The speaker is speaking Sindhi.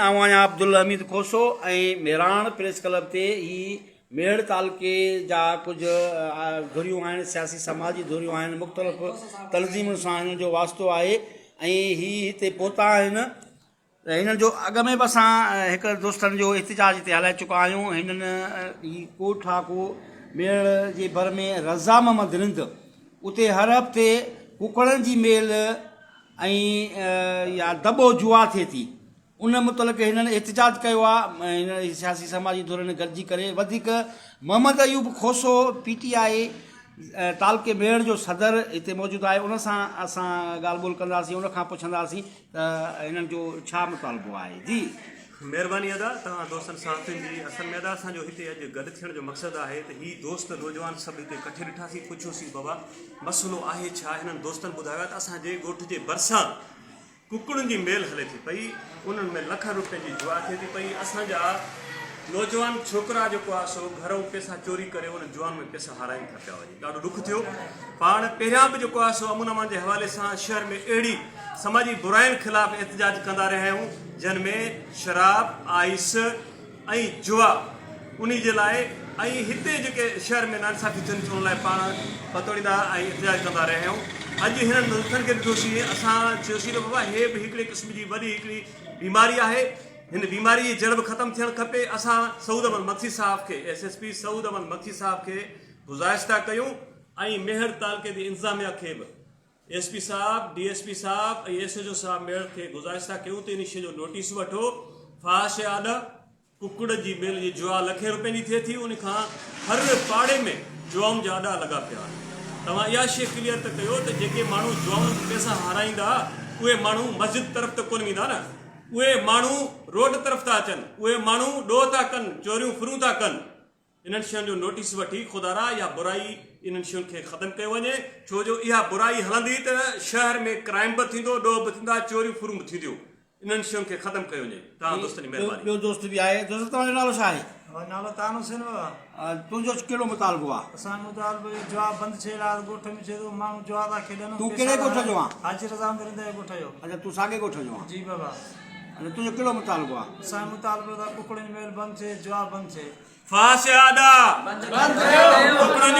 آئون آهيان عبدالحميد کوسو ۽ مهراڻ پريس ڪلب تي هي ميهڙ تعلقي جا ڪجهه ڌريون آهن سياسي سماجي ڌريون آهن مختلف تنظيمن سان هنن جو واسطو آهي ۽ هي هتي پهتا آهن هنن جو اڳ ۾ به اسان هڪ دوستن جو احتجاج هتي هلائي چڪا آهيون هنن هي ڳوٺ آ ڪو ميهڙ جي ڀر ۾ رضا محمد رند اتي هر هفتي ڪڪڙن جي ميل ۽ يا دٻو جوا ٿئي ٿي ان متعلق هنن احتجاج ڪيو آهي هن سياسي سماجي ڌرين گڏجي ڪري وڌيڪ Muhammad Ayub Khoso P T I تعلقي ميهڙ جو صدر هتي موجود آهي ان سان اسان ڳالهه ٻولهه ڪنداسين ان کان پڇنداسين ته هنن جو ڇا مطالبو آهي جي. مهرباني ادا توهان دوستن صحافين جي اصل ۾ ادا اسان جو هتي اڄ گڏ ٿيڻ جو مقصد آهي ته هي دوست نوجوان سڀ هتي ڪٺي ڏٺاسين پڇيوسين بابا مسئلو آهي ڇا؟ هنن دوستن ٻڌايو آهي ته اسان جي ڳوٺ جي ڀرسان ڪڪڙن جي ميل هلي ٿي پئي، انهن ۾ لکن روپين جي جوا ٿئي ٿي پئي، اسان جا نوجوان ڇوڪرا جيڪو آهي سو گهرئون پئسا چوري ڪري انهن جوان ۾ پئسا هارائين ٿا پيا وڃي، ڏاڍو ڏک ٿيو. پاڻ پهريان به جيڪو آهي سو امن امان جي حوالي سان شهر ۾ اهڙي سماجي براين خلاف احتجاج ڪندا رهيا آهيون، جن ۾ شراب، آئس، ۽ جوا انهي جي لاء ۽ هتي جيڪي شهر ۾ ناانصافي ٿين ٿيون ان لاء پاڻ پتوڙيندا ۽ احتجاج ڪندا رهيا آهيون اڄ هنن دوستن کي ڏٺوسين اسان چيوسين ته بابا هي به هڪڙي قسم جي وڏي هڪڙي بيماري آهي هن بيماري جي جڙ به ختم ٿيڻ کپي اسان سعود احمد مگسي صاحب کي S S P Saud Ahmed Magsi صاحب کي گذارش ٿا ڪيون ۽ ميهڙ تعلقي جي انتظاميا کي به ايس پي صاحب، ڊي ايس پي صاحب ۽ ايس ايڇ او صاحب ميڙ کي گذارش ٿا ڪيون ته ان شيء جو نوٽيس وٺو، فحاش آڏ، ڪڪڙ جي ميل جي جوا لکين روپين جي ٿئي ٿي، ان کان هر پاڙي ۾ جوائن جا اڏا لڳا پيا آهن. توهان اها شيء ڪليئر ته ڪيو ته جيڪي ماڻهو جوائن ۾ پئسا هارائيندا اهي ماڻهو مسجد طرف ته ڪونه ويندا نه، اهي ماڻهو روڊ طرف ٿا اچن، اهي ماڻهو ڏوهه ٿا ڪن، چوريون ڦرون ٿا ڪن. انهن شين جو نوٽيس وٺي خدارا اها برائي انهن شين کي ختم ڪيو وڃي ڇو جو اها برائي هلندي ته شهر ۾ ڪرائم به ٿيندو ڏوهه به ٿيندا چوريون ڦرون به ٿينديون انهن شين کي ختم ڪيو وڃي توهان دوستن جي مهرباني. ٻيو دوست به آهي دوست توهان جو نالو ڇا آهي؟ منهنجو نالو تان حسين بابا. تنهنجو ڪهڙو مطالبو آهي؟ اسان جو مطالبو اهو جوا بند ٿئي لاء ڳوٺ ۾ ٿئي ٿو ماڻهو جوا ٿا کيڏن تون ڪهڙي ڳوٺ جو آهين؟ حاجي رضا احمد رند جي ڳوٺ جو. اڇا تون ساڳي ڳوٺ جو آهين. جي بابا. اڇا تنهنجو ڪهڙو مطالبو آهي؟ اسان جو مطالبو ته ڪڪڙن جي ميل بند ٿئي جوا بند ٿئي. فاس آڏا. بند ڪيو. ڪڪڙن جي.